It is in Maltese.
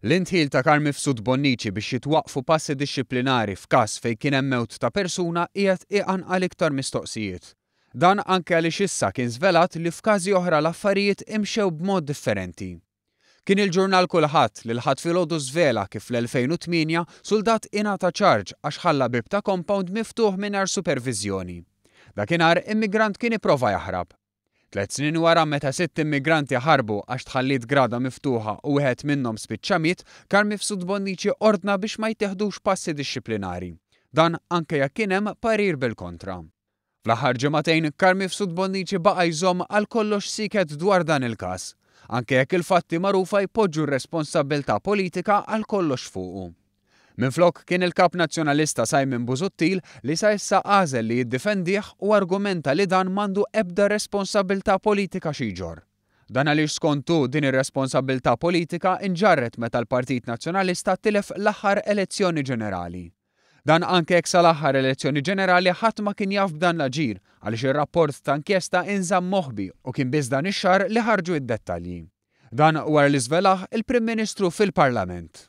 L-indħil ta' Carm Mifsud Bonnici biex jitwaqqfu passi dixxiplinari f'każ fejn kien hemm mewt ta' persuna qiegħed iqanqal iktar mistoqsijiet. Dan anke għaliex issa kien żvelat li f'każi oħra l-affarijiet imxew b'mod differenti. Kien il-ġurnal Kullħadd li l-Ħadd filgħodu żvela kif fl-2008 suldat ingħata charge għax ħalla bieb ta' compound miftuħ mingħajr superviżjoni. Dakinhar immigrant kien ipprova jaħrab. Tlett snin wara meta sitt immigranti ħarbu għax tħalliet grada miftuħa u wieħed minnhom spiċċa miet, Carm Mifsud Bonnici ordna biex ma jittiħdux passi dixxiplinari. Dan anke jekk kien hemm parir bil-kontra. Fl-aħħar ġimagħtejn, Carm Mifsud Bonnici baqa' jżomm għal kollox sieket dwar dan il-każ, anke jekk il-fatti magħrufa jpoġġu r-responsabbiltà politika għal kollox fuqu. Minflok, kien il-Kap Nazzjonalista Simon Busuttil li sa issa għażel li jiddifendih u argumenta li dan m'għandu ebda responsabbiltà politika xi jġorr. Dan għaliex skont hu din ir-responsabbiltà politika inġarret meta l-Partit Nazzjonalista tilef l-aħħar elezzjoni ġenerali. Dan anke jekk sal-aħħar elezzjoni ġenerali ħadd ma kien jaf b'dan l-aġir għaliex ir-rapport ta' inkjesta inżamm moħbi u kien biss dan ix-xahar li ħarġu d-dettalji. Dan wara li żvelah il-Prim Ministru fil-Parlament.